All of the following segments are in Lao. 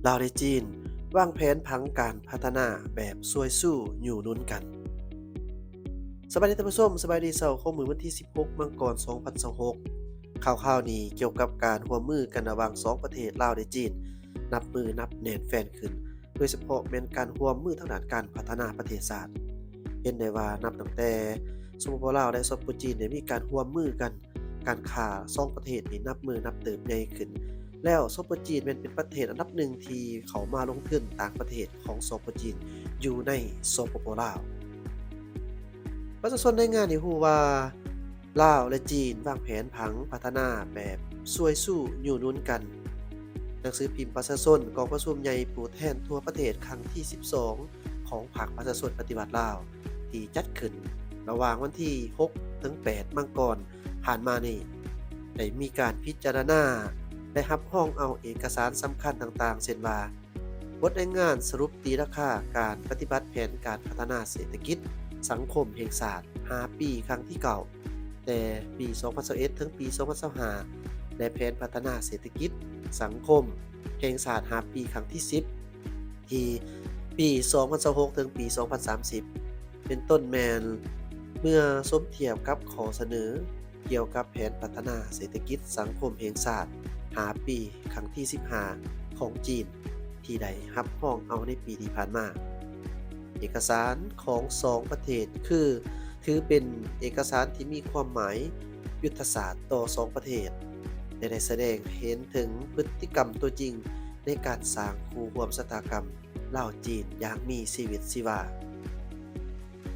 ລາວ ແລະ ຈີນ ວາງແຜນຜັງການພັດທະນາແບບຊ່ວຍຊູ້ຍູ້ໜູນກັນ. ສະບາຍດີທ່ານຜູ້ຊົມ, ສະບາຍດີເຊົ້າຂອງມື້ວັນທີສິບຫົກ ມັງກອນ ສອງພັນຊາວຫົກ. ຂ່າວໆນີ້ກ່ຽວກັບການຮ່ວມມືກັນລະຫວ່າງສອງປະເທດລາວ ແລະ ຈີນ ນັບມື້ນັບແໜ້ນແຟ້ນຂຶ້ນ, ໂດຍສະເພາະແມ່ນການຮ່ວມມືທາງດ້ານການພັດທະນາປະເທດຊາດ. ເຫັນໄດ້ວ່ານັບຕັ້ງແຕ່ ສປປ ລາວ ແລະ ສປປ ຈີນ ໄດ້ມີການຮ່ວມມືກັນ, ການຄ້າສອງປະເທດນີ້ນັບມື້ນັບເຕີບໃຫຍ່ຂຶ້ນ, ແລ້ວ ສປປ ຈີນ ແມ່ນເປັນປະເທດອັນດັບໜຶ່ງທີ່ເຂົ້າມາລົງທຶນຕ່າງປະເທດຂອງ ສປປ ຈີນ ຢູ່ໃນ ສປປ ລາວ. ປະຊາຊົນໃນງານນີ້ຮູ້ວ່າ ລາວ ແລະ ຈີນ ວາງແຜນຜັງພັດທະນາແບບຊ່ວຍຊູ້ຍູ້ໜູນກັນ. ໜັງສືພິມປະຊາຊົນ ກອງປະຊຸມໃຫຍ່ຜູ້ແທນທົ່ວປະເທດຄັ້ງທີສິບສອງ ຂອງພັກປະຊາຊົນປະຕິວັດລາວ ທີ່ຈັດຂຶ້ນລະຫວ່າງວັນທີຫົກ ເຖິງ ແປດ ມັງກອນຜ່ານມານີ້ ໄດ້ມີການພິຈາລະນາ ແລະ ຮັບຮອງເອົາເອກະສານສຳຄັນຕ່າງໆ ເຊັ່ນວ່າ ບົດລາຍງານສະຫຼຸບຕີລາຄາການປະຕິບັດແຜນການພັດທະນາເສດຖະກິດສັງຄົມແຫ່ງຊາດຫ້າປີ ຄັ້ງທີເກົ້າ ແຕ່ປີສອງພັນຊາວເອັດ ເຖິງ ປີສອງພັນຊາວຫ້າ ແລະ ແຜນພັດທະນາເສດຖະກິດສັງຄົມແຫ່ງຊາດຫ້າປີ ຄັ້ງທີສິບ ທີ່ປີສອງພັນຊາວຫົກ ເຖິງ ປີສອງພັນສາມສິບ ເປັນຕົ້ນແມ່ນເມື່ອສົມທຽບກັບຂໍ້ສະເໜີ ກ່ຽວກັບແຜນພັດທະນາເສດຖະກິດສັງຄົມແຫ່ງຊາດຫ້າປີ ຄັ້ງທີສິບຫ້າ ຂອງຈີນ ທີ່ໄດ້ຮັບຮອງເອົາໃນປີທີ່ຜ່ານມາ. ເອກະສານຂອງສອງປະເທດ ຄື ຖືເປັນເອກະສານທີ່ມີຄວາມໝາຍຍຸດທະສາດຕໍ່ສອງປະເທດ ແລະ ໄດ້ສະແດງເຫັນເຖິງພຶດຕິກຳຕົວຈິງໃນການສ້າງຄູ່ຮ່ວມຊະຕາກຳ ລາວ-ຈີນ ຢ່າງມີຊີວິດຊີວາ.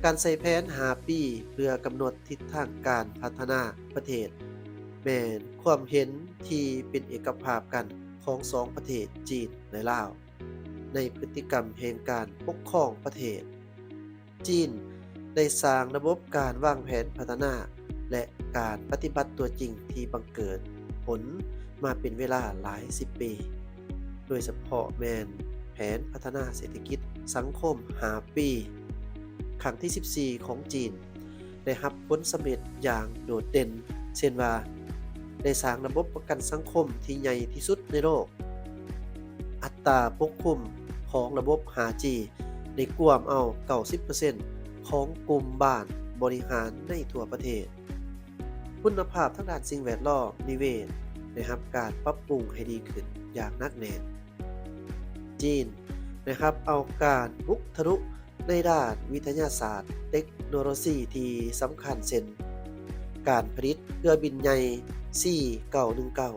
ການໃຊ້ແຜນຫ້າປີເພື່ອກຳນົດທິດທາງການພັດທະນາປະເທດ ແມ່ນຄວາມເຫັນທີ່ເປັນເອກະພາບກັນຂອງສອງປະເທດ ຈີນ ແລະ ລາວ ໃນພຶດຕິກຳແຫ່ງການປົກຄອງປະເທດ. ຈີນ ໄດ້ສ້າງລະບົບການວາງແຜນພັດທະນາ ແລະ ການປະຕິບັດຕົວຈິງທີ່ບັງເກີດຜົນມາເປັນເວລາຫຼາຍສິບປີ, ໂດຍສະເພາະແມ່ນແຜນພັດທະນາເສດຖະກິດສັງຄົມຫ້າປີ ຄັ້ງທີສິບສີ່ ຂອງຈີນ ໄດ້ຮັບຜົນສຳເລັດຢ່າງໂດດເດັ່ນ, ເຊັ່ນວ່າ ໄດ້ສ້າງລະບົບປະກັນສັງຄົມທີ່ໃຫຍ່ທີ່ສຸດໃນໂລກ, ອັດຕາປົກຄຸມຂອງລະບົບຫ້າຈີ ໄດ້ກວມເອົາເກົ້າສິບເປີເຊັນຂອງກຸ່ມບ້ານບໍລິຫານໃນທົ່ວປະເທດ. ຄຸນນະພາບທາງດ້ານສິ່ງແວດລ້ອມນິເວດໄດ້ຮັບການປັບປຸງໃຫ້ດີຂຶ້ນຢ່າງໜັກແໜ້ນ. ຈີນໄດ້ຮັບເອົາການບຸກທະລຸໃນດ້ານວິທະຍາສາດເຕັກໂນໂລຊີທີ່ສຳຄັນ ເຊັ່ນ ການຜະລິດເຮືອບິນໃຫຍ່ ຊີເກົ້າໜຶ່ງເກົ້າ,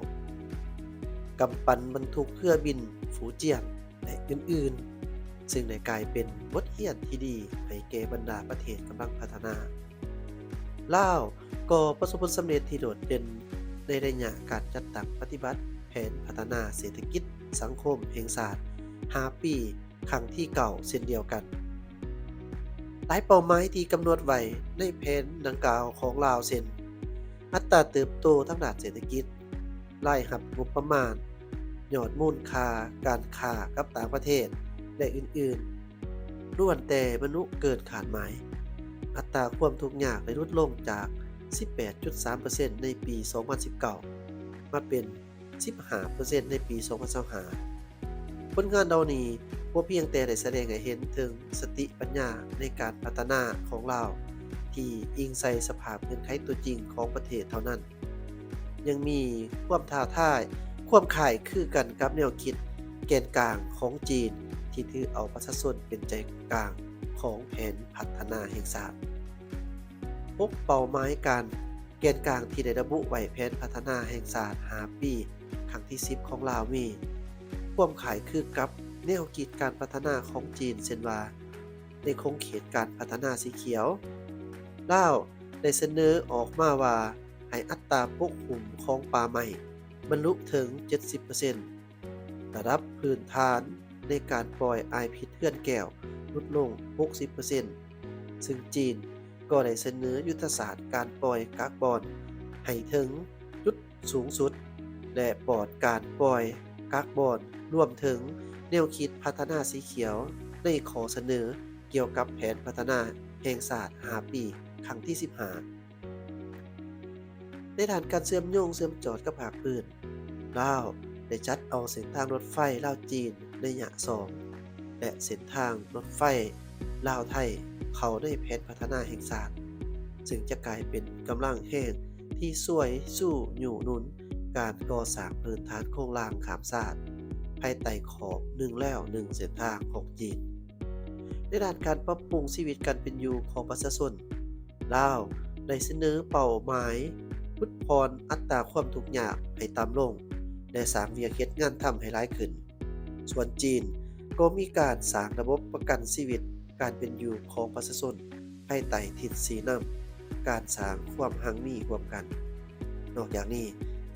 ກຳປັ່ນບັນທຸກເຮືອບິນຟູຈຽນ ແລະ ອື່ນໆ, ຊຶ່ງໄດ້ກາຍເປັນບົດຮຽນທີ່ດີໃຫ້ແກ່ບັນດາປະເທດກຳລັງພັດທະນາ. ລາວກໍປະສົບຜົນສຳເລັດທີ່ໂດດເດັ່ນໃນໄລຍະການຈັດຕັ້ງປະຕິບັດແຜນພັດທະນາເສດຖະກິດສັງຄົມແຫ່ງຊາດຫ້າປີ ຄັ້ງທີເກົ້າ ເຊັ່ນດຽວກັນ. ຫຼາຍເປົ້າໝາຍທີ່ກຳນົດໄວ້ໃນແຜນດັ່ງກ່າວຂອງລາວ ເຊັ່ນ ອັດຕາເຕີບໂຕທາງດ້ານເສດຖະກິດ, ລາຍຮັບງົບປະມານ, ຍອດມູນຄ່າການຄ້າກັບຕ່າງປະເທດ ແລະ ອື່ນໆ ລ້ວນແຕ່ບັນລຸເກີນຄາດໝາຍ. ອັດຕາຄວາມທຸກຍາກໄດ້ຫຼຸດລົງຈາກສິບແປດຈຸດສາມເປີເຊັນໃນປີສອງພັນສິບເກົ້າ ມາເປັນສິບຫ້າເປີເຊັນໃນປີສອງພັນຊາວຫ້າ. ຜົນງານເຫຼົ່ານີ້ບໍ່ພຽງແຕ່ໄດ້ສະແດງໃຫ້ເຫັນເຖິງສະຕິປັນຍາໃນການພັດທະນາຂອງລາວ ທີ່ອີງໃສ່ສະພາບເງື່ອນໄຂຕົວຈິງຂອງປະເທດເທົ່ານັ້ນ, ຍັງມີຄວາມທ້າທາຍ, ຄວາມຄ້າຍຄືກັນກັບແນວຄິດແກນກາງຂອງຈີນ ທີ່ຖືເອົາປະຊາຊົນເປັນໃຈກາງຂອງແຜນພັດທະນາແຫ່ງຊາດ. ຫົກເປົ້າໝາຍການແກນກາງທີ່ໄດ້ລະບຸໄວ້ແຜນພັດທະນາແຫ່ງຊາດຫ້າປີ ຄັ້ງທີສິບຂອງລາວ ມີຄວາມຄ້າຍຄືກັບແນວຄິດການພັດທະນາຂອງຈີນ, ເຊັ່ນວ່າ ໃນຂົງເຂດການພັດທະນາສີຂຽວ, ລາວໄດ້ສະເໜີອອກມາວ່າ ໃຫ້ອັດຕາປົກຫຸ້ມຂອງປ່າໄມ້ບັນລຸເຖິງເຈັດສິບເປີເຊັນ, ລະດັບພື້ນຖານໃນການປ່ອຍອາຍພິດເຮືອນແກ້ວຫຼຸດລົງຫົກສິບເປີເຊັນ, ຊຶ່ງຈີນກໍໄດ້ສະເໜີຍຸດທະສາດການປ່ອຍກາກບອນໃຫ້ເຖິງຈຸດສູງສຸດ ແລະ ປອດການປ່ອຍກາກບອນ, ລວມເຖິງແນວຄິດພັດທະນາສີຂຽວໃນຂໍ້ສະເໜີກ່ຽວກັບແຜນພັດທະນາແຫ່ງຊາດຫ້າປີ ຄັ້ງທີສິບຫ້າ. ໃນດ້ານການເຊື່ອມໂຍງເຊື່ອມຈອດກັບພາກພື້ນ, ລາວໄດ້ຈັດເອົາເສັ້ນທາງລົດໄຟລາວ-ຈີນ ໄລຍະສອງ ແລະ ເສັ້ນທາງລົດໄຟລາວ-ໄທເຂົ້າໃນແຜນພັດທະນາແຫ່ງຊາດ, ເຊິ່ງຈະກາຍເປັນກຳລັງແຮງທີ່ຊ່ວຍຊູ້ຍູ້ໜູນການກໍ່ສ້າງພື້ນຖານໂຄງລ່າງຂ້າມຊາດ ພາຍໃຕ້ຂອບໜຶ່ງແລວໜຶ່ງເສັ້ນທາງຂອງຈີນ. ໃນດ້ານການປັບປຸງຊີວິດການເປັນຢູ່ຂອງປະຊາຊົນ, ລາວໄດ້ສະເໜີເປົ້າໝາຍຫຼຸດຜ່ອນອັດຕາຄວາມທຸກຍາກໃຫ້ຕ່ຳລົງ ແລະ ສ້າງວຽກເຮັດງານທຳໃຫ້ຫຼາຍຂຶ້ນ. ສ່ວນຈີນກໍມີການສ້າງລະບົບປະກັນຊີວິດການເປັນຢູ່ຂອງປະຊາຊົນ ພາຍໃຕ້ທິດຊີ້ນຳການສ້າງຄວາມຮັ່ງມີຮ່ວມກັນ. ນອກຈາກນີ້,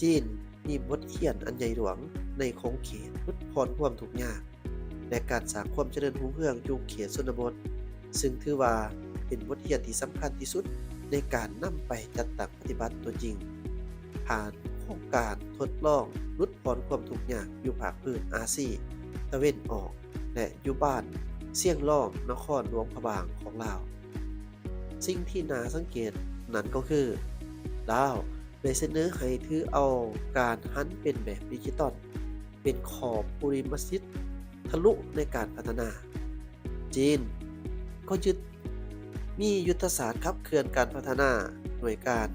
ຈີນມີບົດຮຽນອັນໃຫຍ່ຫຼວງໃນຂົງເຂດຫຼຸດຜ່ອນຄວາມທຸກຍາກ ແລະ ການສ້າງຄວາມຈະເລີນຮຸ່ງເຮືອງຢູ່ເຂດຊົນນະບົດ, ເຊິ່ງຖືວ່າເປັນບົດຮຽນທີ່ສຳຄັນທີ່ສຸດໃນການນຳໄປຈັດຕັ້ງປະຕິບັດຕົວຈິງ ຜ່ານໂຄງການທົດລອງຫຼຸດຜ່ອນຄວາມທຸກຍາກຢູ່ພາກພື້ນອາຊີຕາເວັນອອກ ແລະ ຢູ່ບ້ານຊຽງລອມ ນະຄອນຫຼວງພະບາງຂອງລາວ. ສິ່ງທີ່ໜ້າສັງເກດນັ້ນກໍຄື ລາວໄດ້ສະເໜີໃຫ້ຖືເອົາການຫັນເປັນແບບດິຈິຕອນ ເປັນຂອບບຸລິມະສິດທະລຸໃນການພັດທະນາ. ຈີນກໍຍຶດມີຍຸດທະສາດຂັບເຄື່ອນການພັດທະນາດ້ວຍການ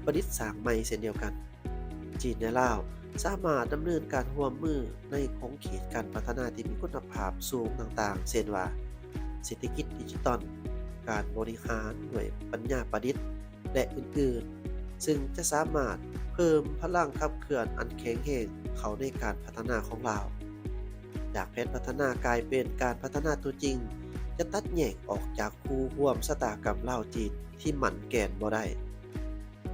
ປະດິດສ້າງໃໝ່ເຊັ່ນດຽວກັນ. ຈີນ ແລະ ລາວສາມາດດຳເນີນການຮ່ວມມືໃນຂົງເຂດການພັດທະນາທີ່ມີຄຸນນະພາບສູງຕ່າງໆ ເຊັ່ນວ່າ ເສດຖະກິດດິຈິຕອນ, ການບໍລິຫານດ້ວຍປັນຍາປະດິດ ແລະ ອື່ນໆ, ເຊິ່ງຈະສາມາດເພີ່ມພະລັງຂັບເຄື່ອນອັນແຂງແຮງເຂົ້າໃນການພັດທະນາຂອງລາວ. ຈາກແຜນພັດທະນາກາຍເປັນການພັດທະນາຕົວຈິງ, ຈະຕັດແຍກອອກຈາກຄູ່ຮ່ວມຊະຕາກຳລາວ-ຈີນທີ່ໝັ້ນແກ່ນບໍ່ໄດ້.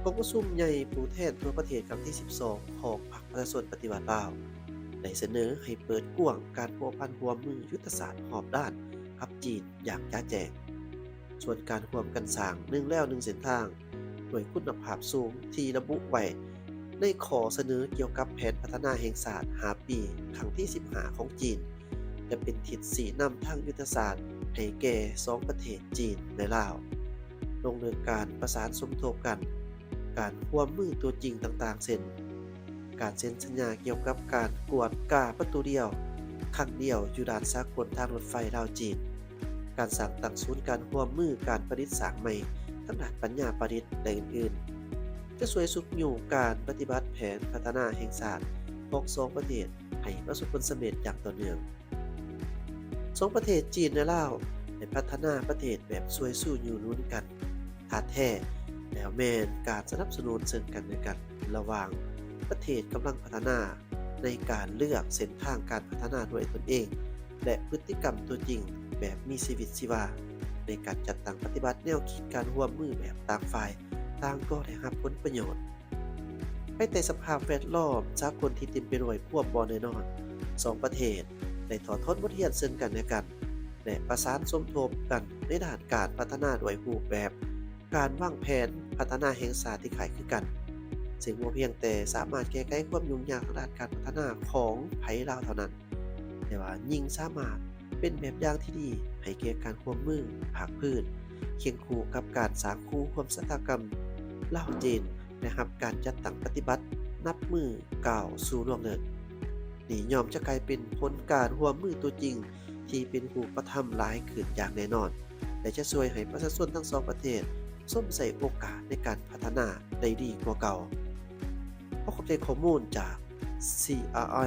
ກອງປະຊຸມໃຫຍ່ຜູ້ແທນທົ່ວປະເທດຄັ້ງທີສິບສອງຂອງພັກປະຊາຊົນປະຕິວັດລາວ ໄດ້ສະເໜີໃຫ້ເປີດກວ້າງການພົວພັນຮ່ວມມືຍຸດທະສາດຮອບດ້ານກັບຈີນຢ່າງຈະແຈ້ງ. ສ່ວນການຮ່ວມກັນສ້າງໜຶ່ງແລວໜຶ່ງເສັ້ນທາງ ດ້ວຍຄຸນນະພາບສູງທີ່ລະບຸໄວ້ໃນຂໍ້ສະເໜີກ່ຽວກັບແຜນພັດທະນາແຫ່ງຊາດຫ້າປີ ຄັ້ງທີສິບຫ້າຂອງຈີນ ຈະເປັນທິດຊີ້ນຳທາງຍຸດທະສາດໃຫ້ແກ່ສອງປະເທດຈີນ ແລະ ລາວ ລົງເລື່ອງການປະສານສົມທົບກັນ, ການຮ່ວມມືຕົວຈິງຕ່າງໆ ເຊັ່ນ ການເຊັນສັນຍາກ່ຽວກັບການກວດກາປະຕູດຽວຄັ້ງດຽວຢູ່ດ່ານສາກົນທາງລົດໄຟລາວ-ຈີນ, ການສ້າງຕັ້ງສູນການຮ່ວມມືການປະດິດສ້າງໃໝ່ທາງດ້ານປັນຍາປະດິດ ແລະ ອື່ນໆ ຈະຊ່ວຍຊຸກຍູ້ການປະຕິບັດແຜນພັດທະນາແຫ່ງຊາດຂອງສອງປະເທດໃຫ້ປະສົບຜົນສຳເລັດຢ່າງຕໍ່ເນື່ອງ. ສອງປະເທດຈີນ ແລະ ລາວ ໄດ້ພັດທະນາປະເທດແບບຊ່ວຍຊູ້ຍູ້ໜູນກັນ. ທ່າແທ້ແລ້ວແມ່ນການສະໜັບສະໜູນເຊິ່ງກັນແລະກັນລະຫວ່າງປະເທດກຳລັງພັດທະນາ ໃນການເລືອກເສັ້ນທາງການພັດທະນາດ້ວຍຕົນເອງ ແລະ ພຶດຕິກຳຕົວຈິງແບບມີຊີວິດຊີວາ ໃນການຈັດຕັ້ງປະຕິບັດແນວຄິດການຮ່ວມມືແບບຕ່າງຝ່າຍຕ່າງກໍໄດ້ຮັບຜົນປະໂຫຍດ. ພາຍໃຕ້ສະພາບແວດລ້ອມສາກົນທີ່ເຕັມໄປດ້ວຍຄວາມບໍ່ແນ່ນອນ, ສອງປະເທດໄດ້ຖອດຖອນບົດຮຽນເຊິ່ງກັນແລະກັນ ແລະ ປະສານສົມທົບກັນໃນດ້ານການພັດທະນາດ້ວຍຮູບແບບການວາງແຜນພັດທະນາແຫ່ງຊາດທີ່ຄ້າຍຄືກັນ, ເຊິ່ງບໍ່ພຽງແຕ່ສາມາດແກ້ໄຂຄວາມຫຍຸ້ງຍາກທາງດ້ານການພັດທະນາຂອງໃຜລາວເທົ່ານັ້ນ, ແຕ່ວ່າຍິ່ງສາມາດເປັນແບບຢ່າງທີ່ດີໃຫ້ແກ່ການຮ່ວມມືພາກພື້ນ, ຄຽງຄູ່ກັບການສ້າງຄູ່ຮ່ວມຊະຕາກຳລາວ-ຈີນ ໄດ້ຮັບການຈັດຕັ້ງປະຕິບັດນັບມື້ກ້າວສູ່ລວງເລີກ. ນີ້ຍ່ອມຈະກາຍເປັນຜົນການຮ່ວມມືຕົວຈິງທີ່ເປັນຮູບປະທຳຫຼາຍຂຶ້ນຢ່າງແນ່ນອນ ແລະ ຈະຊ່ວຍໃຫ້ປະຊາຊົນທັງສອງປະເທດຊົມໃຊ້ໂອກາດໃນການພັດທະນາໄດ້ດີກວ່າເກົ່າ. ຂໍຂອບໃຈຂໍ້ມູນຈາກ ຊີອາໄອ